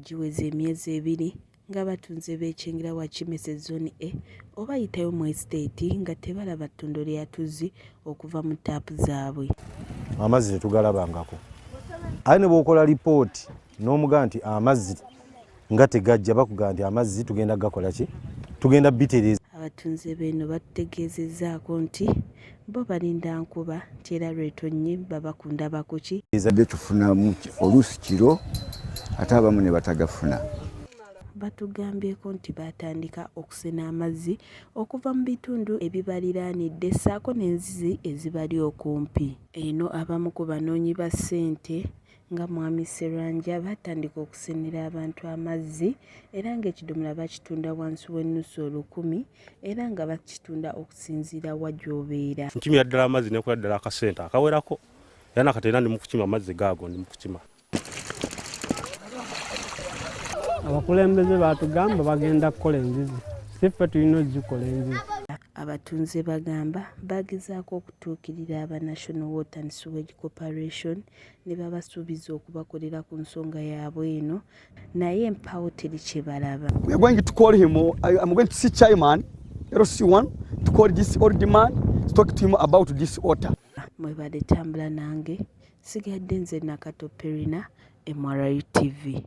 Giweze emyezi 2 ng'abatunze b'e Kyengera wa Kimese Zooni A oba yitayo mu esiteeti nga tebalaba ttondo lya tuzzi okuva mu ttaapu zaabwe. Amazzi tetugalabangako aye ne bw'okola lipooti n'omugaa nti amazzi nga tegajja, bakugamba nti amazzi tugenda gakola ki, tugenda bitereeza. Abatunze b'eno batutegeezezzaako nti bo balinda nkuba nti era lw'etonnye babakunda bakuki. Byo tufunamu oluusi kiro ate abamu ne batagafuna. Batugambyeko nti baatandika okusena amazzi okuva mu bitundu ebibaliraanidde ssaako n'enzizi ezibali okumpi. Eno abamu ku banoonyi ba ssente nga Mwami Sserwanja baatandika okusenera abantu amazzi era ng'ekidomola bakitunda wansi w'ennusu 1000 era nga bakitunda okusinziira wa gy'obeera. Nkimira ddala amazzi nekola ddala akasente akawerako era nakati era ndi mu kukima amazzi gaago ndi mu kukima. Abakulembeze baatugamba bagenda kukola enzizi, si ffe tulina okuzikola enzizi. Abatunze bagamba bagezaako okutuukirira aba National Water and Sewage Corporation ne babasuubiza okubakolera ku nsonga yaabwe eno naye mpawo teri kye balaba. We are going to call him, I am going to see chairman LC1 to call this old man to talk to him about this water. Mwebale tambula nange, sigadde nze Nakato Perina, MRU TV.